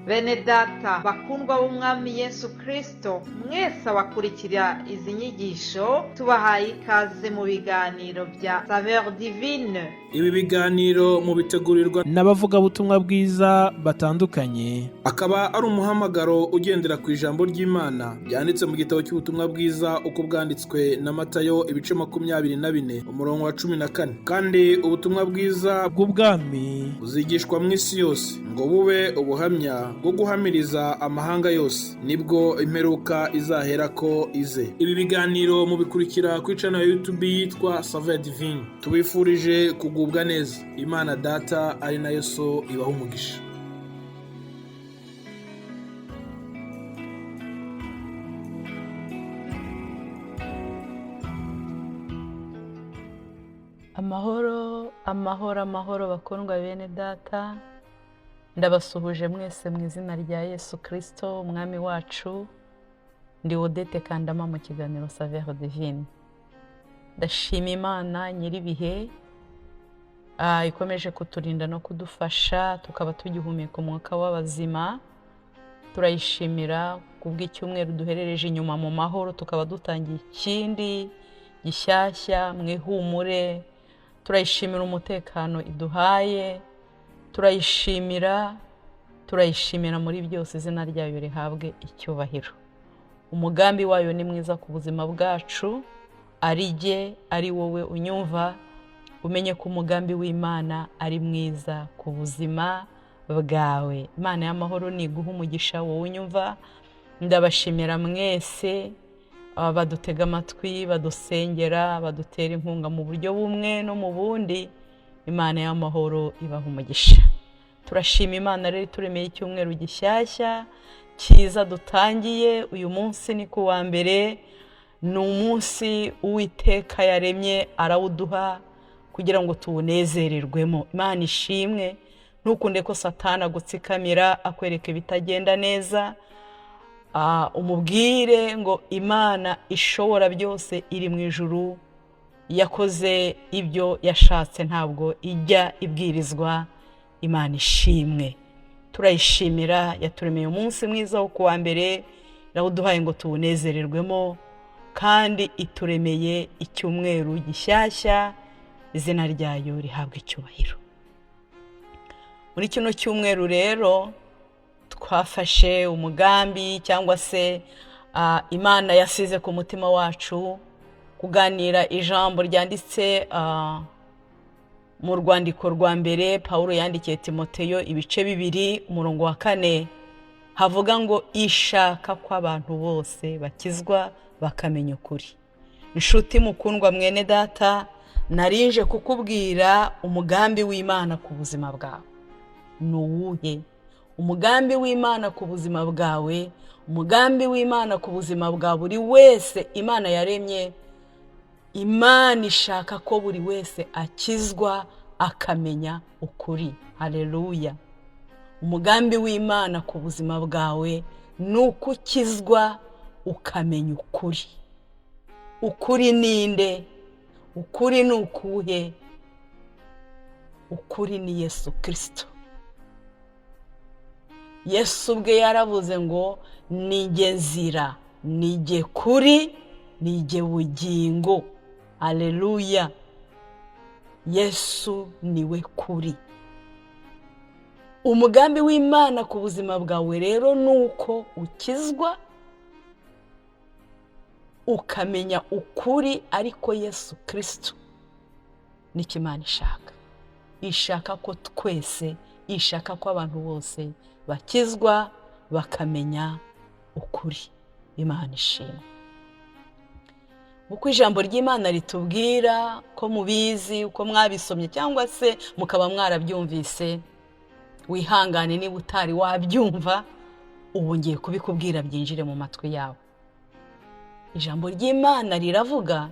Bene data bakundwa b'Umwami Yesu Kristo, mwese abakurikira izi nyigisho, tubahaye ikaze mu biganiro bya Saveur Divine. Ibi biganiro mubitegurirwa n'abavugabutumwa bwiza batandukanye, akaba ari umuhamagaro ugendera ku ijambo ry'Imana ryanditse mu gitabo cy'ubutumwa bwiza uko bwanditswe na Matayo, ibice 24, umurongo wa 14. Kandi ubutumwa bwiza bw'ubwami buzigishwa mu isi yose ngo bube ubuhamya bwo guhamiriza amahanga yose, nibwo imperuka izaherako ize. Ibi biganiro mubikurikira kuri channel ya YouTube yitwa Saveur Divine. Tubifurije kugubwa neza. Imana Data ari nayo So ibaha umugisha. Amahoro, amahoro, amahoro, bakundwa bene data. Ndabasuhuje mwese mu izina rya Yesu Kirisito Umwami wacu. Ndi Odette Kandama mu kiganiro Saveur Divine. Ndashima Imana nyir'ibihe ikomeje kuturinda no kudufasha tukaba tugihumeka umwuka w'abazima. Turayishimira kubw'icyumweru duherereje inyuma mu mahoro, tukaba dutangiye ikindi gishyashya mu ihumure. Turayishimira umutekano iduhaye, turayishimira, turayishimira muri byose. Izina ryayo rihabwe icyubahiro. Umugambi wayo ni mwiza ku buzima bwacu. Ari jye, ari wowe unyumva, umenye ko umugambi w'Imana ari mwiza ku buzima bwawe. Imana y'amahoro niguha umugisha wowe unyumva. Ndabashimira mwese badutega amatwi, badusengera, badutera inkunga mu buryo bumwe no mu bundi. Imana y'amahoro ibaha umugisha. Turashima Imana rero turemeye icyumweru gishyashya cyiza dutangiye. Uyu munsi ni ku wa mbere, ni umunsi Uwiteka yaremye arawuduha kugira ngo tuwunezererwemo. Imana ishimwe. Ntukunde ko Satani agutsikamira akwereka ibitagenda neza. Umubwire ngo Imana ishobora byose iri mu ijuru, yakoze ibyo yashatse, ntabwo ijya ibwirizwa. Imana ishimwe, turayishimira yaturemeye umunsi mwiza wo kuwa mbere, irawuduhaye ngo tuwunezererwemo, kandi ituremeye icyumweru gishyashya. Izina ryayo rihabwa icyubahiro. Muri kino cyumweru rero twafashe umugambi, cyangwa se Imana yasize ku mutima wacu kuganira ijambo ryanditse mu rwandiko rwa mbere Pawulo yandikiye Timoteyo, ibice 2, umurongo wa 4, havuga ngo ishaka ko abantu bose bakizwa bakamenya ukuri. Inshuti mukundwa, mwene data, narinje kukubwira umugambi w'Imana ku buzima bwawe ni uwuhe? Umugambi w'Imana ku buzima bwawe, umugambi w'Imana ku buzima bwa buri wese Imana yaremye, Imana ishaka ko buri wese akizwa akamenya ukuri. Haleluya! Umugambi w'Imana ku buzima bwawe ni uko ukizwa ukamenya ukuri. Ukuri ninde? Ukuri ni ukuhe? Ukuri ni Yesu Kirisito. Yesu ubwe yaravuze ngo nijye nzira, nijye kuri, nijye bugingo. Haleluya! Yesu niwe kuri. Umugambi w'Imana ku buzima bwawe rero ni uko ukizwa ukamenya ukuri, ariko Yesu Kirisito nicyo Imana ishaka. Ishaka ko twese, ishaka ko abantu bose bakizwa bakamenya ukuri. Imana ishimwe. Uko ijambo ry'Imana ritubwira, ko mubizi, uko mwabisomye cyangwa se mukaba mwarabyumvise, wihangane niba utari wabyumva, ubu ngiye kubikubwira byinjire mu matwi yawe. Ijambo ry'Imana riravuga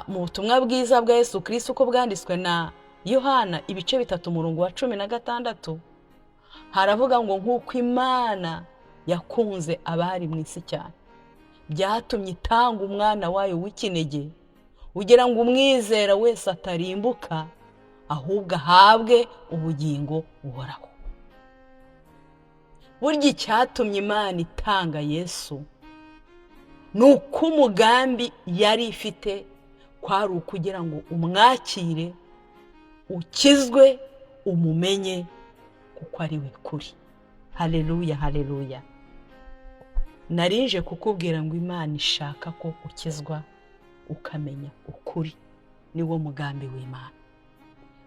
mu butumwa bwiza bwa Yesu Kristo uko bwanditswe na Yohana, ibice 3, umurongo wa 16, haravuga ngo nk'uko Imana yakunze abari mu isi cyane, byatumye itanga umwana wayo w'ikinege, ugira ngo umwizera wese atarimbuka, ahubwo ahabwe ubugingo buhoraho. Burya icyatumye Imana itanga Yesu ni uko umugambi yari ifite kwari ukugira ngo umwakire, ukizwe, umumenye kuko ari we kuri. Haleluya, haleluya. Narije kukubwira ngo Imana ishaka ko ukizwa ukamenya ukuri, niwo mugambi w'Imana.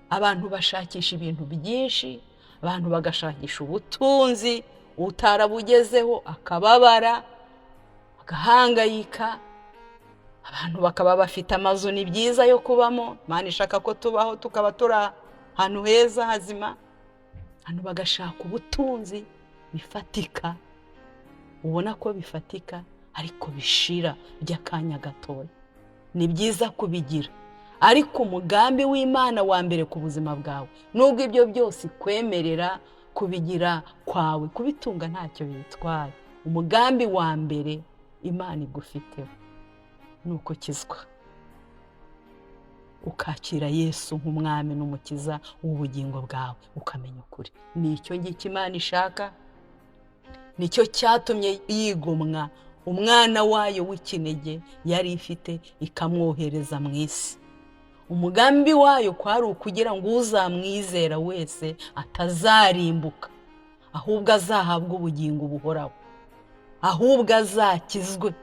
Abantu bashakisha ibintu byinshi, abantu bagashakisha ubutunzi, utarabugezeho akababara, agahangayika. Abantu bakaba bafite amazu, ni byiza yo kubamo, Imana ishaka ko tubaho tukaba turi ahantu heza hazima. Abantu bagashaka ubutunzi bifatika, ubona ko bifatika ariko bishira by'akanya gatoya. Ni byiza kubigira, ariko umugambi w'Imana wa mbere ku buzima bwawe, nubwo ibyo byose ikwemerera kubigira kwawe, kubitunga ntacyo bitwaye, umugambi wa mbere Imana igufiteho ni uko ukizwa, ukakira Yesu nk'umwami n'umukiza w'ubugingo bwawe, ukamenya ukuri. Ni icyo ngicyo Imana ishaka, nicyo cyatumye yigomwa umwana wayo w'ikinege yari ifite, ikamwohereza mu isi. Umugambi wayo kwari ukugira ngo uzamwizera wese atazarimbuka, ahubwo azahabwe ubugingo buhoraho, ahubwo azakizwe,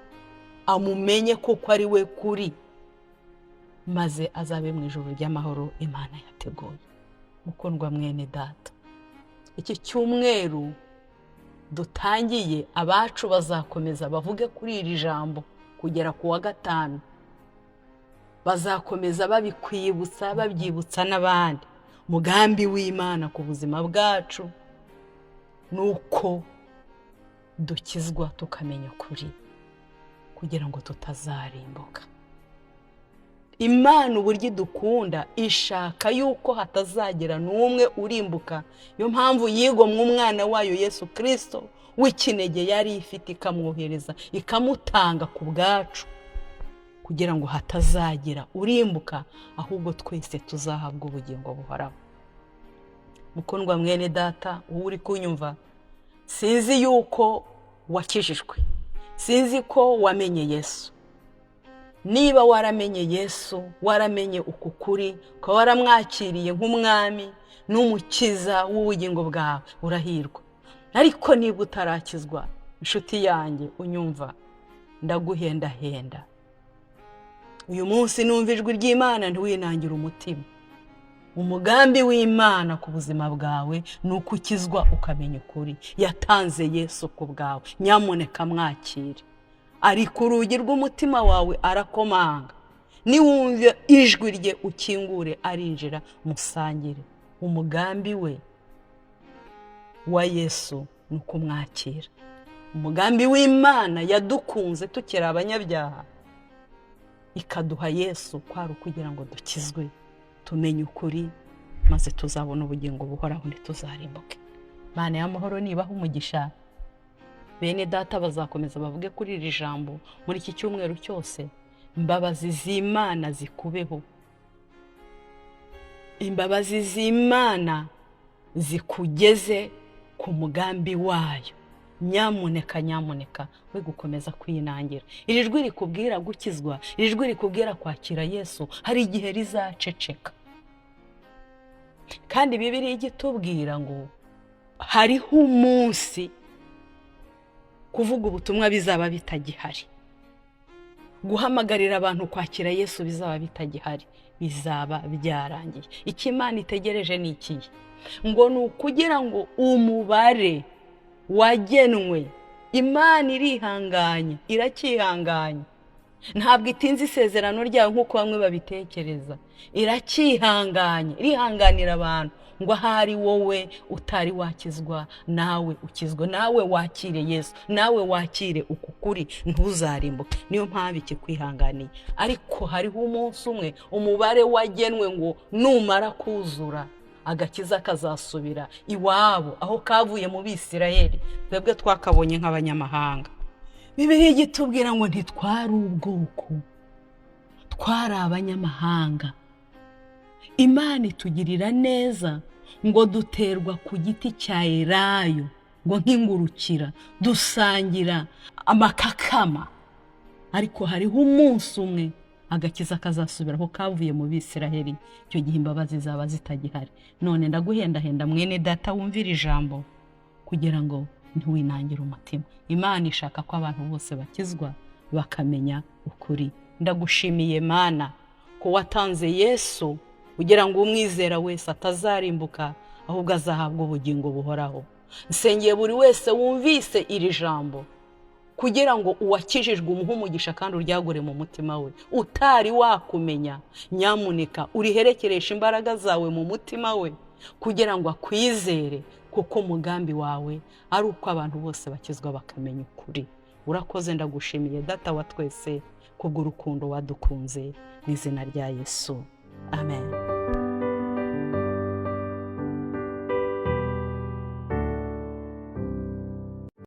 amumenye kuko ari we kuri, maze azabe mu ijuru ry'amahoro Imana yateguye. Mukundwa mwene data, iki cyumweru dutangiye, abacu bazakomeza bavuge kuri iri jambo kugera ku wa gatanu. Bazakomeza babikwibutsa, babyibutsa n'abandi. Umugambi w'Imana ku buzima bwacu ni uko dukizwa tukamenya ukuri, kugira ngo tutazarimbuka. Imana uburyo idukunda, ishaka yuko hatazagira n'umwe urimbuka. Niyo mpamvu yigomwa umwana wayo Yesu Kristo w'ikinege yari ifite, ikamwohereza, ikamutanga ku bwacu, kugira ngo hatazagira urimbuka, ahubwo twese tuzahabwa ubugingo buhoraho. Mukundwa mwene data, wowe uri kunyumva, sinzi yuko wakijijwe, sinzi ko wamenye Yesu. Niba waramenye Yesu, waramenye uku kuri, ukaba waramwakiriye nk'umwami n'umukiza w'ubugingo bwawe, urahirwa. Ariko niba utarakizwa, inshuti yanjye unyumva, ndaguhendahenda. Uyu munsi numva ijwi ry'Imana, ntiwinangire umutima. Umugambi w'Imana ku buzima bwawe ni uko ukizwa ukamenya ukuri. Yatanze Yesu ku bwawe, nyamuneka mwakire. Ari ku rugi rw'umutima wawe arakomanga. Niwumva ijwi rye ukingure, arinjira musangire. Umugambi we wa Yesu ni ukumwakira. Umugambi w'Imana yadukunze tukiri abanyabyaha, ikaduha Yesu, kwari ukugira ngo dukizwe, tumenye ukuri, maze tuzabona ubugingo buhoraho, ntituzarimbuke. Imana y'amahoro nibaha umugisha. Bene data bazakomeza bavuge kuri iri jambo muri iki cyumweru cyose. Imbabazi z'Imana zikubeho, imbabazi z'Imana zikugeze ku mugambi wayo. Nyamuneka, nyamuneka, we gukomeza kwinangira. Iri jwi rikubwira gukizwa, iri jwi rikubwira kwakira Yesu, hari igihe rizaceceka. Kandi Bibiliya ijya itubwira ngo hariho umunsi kuvuga ubutumwa bizaba bitagihari, guhamagarira abantu kwakira Yesu bizaba bitagihari, bizaba byarangiye. Icyo Imana itegereje ni ikihe? Ngo ni ukugira ngo umubare wagenwe. Imana irihanganye, iracyihanganye, ntabwo itinze isezerano ryayo nk'uko bamwe babitekereza. Iracyihanganye, irihanganira abantu ngo ahari wowe utari wakizwa, nawe ukizwe, nawe wakire Yesu, nawe wakire uku kuri, ntuzarimbuke. Niyo mpamvu ikikwihanganiye. Ariko hariho umunsi umwe umubare wagenwe ngo numara kuzura, agakiza kazasubira iwabo aho kavuye mu Bisirayeli, twebwe twakabonye nk'abanyamahanga. Bibiliya ijya itubwira ngo ntitwari ubwoko, twari abanyamahanga. Imana itugirira neza ngo duterwa ku giti cya elayo. Ngo nk'ingurukira dusangira amakakama, ariko hariho umunsi umwe agakiza kazasubiraho kavuye mu Bisiraheli. Icyo gihe imbabazi zaba zitagihari. None ndaguhendahenda, mwene data wumvira ijambo, kugira ngo ntiwinangire umutima. Imana ishaka ko abantu bose bakizwa, bakamenya ukuri. Ndagushimiye Mana ko watanze Yesu kugira ngo umwizera wese atazarimbuka, ahubwo azahabwa ubugingo buhoraho. Nsengeye buri wese wumvise iri jambo kugira ngo uwakijijwe umuhe umugisha kandi uryagure mu mutima we. Utari wakumenya, nyamuneka uriherekereshe imbaraga zawe mu mutima we kugira ngo akwizere, kuko umugambi wawe ari uko abantu bose bakizwa bakamenya ukuri. Urakoze, ndagushimiye Data wa twese kubw'urukundo wadukunze, mu izina rya Yesu, amen.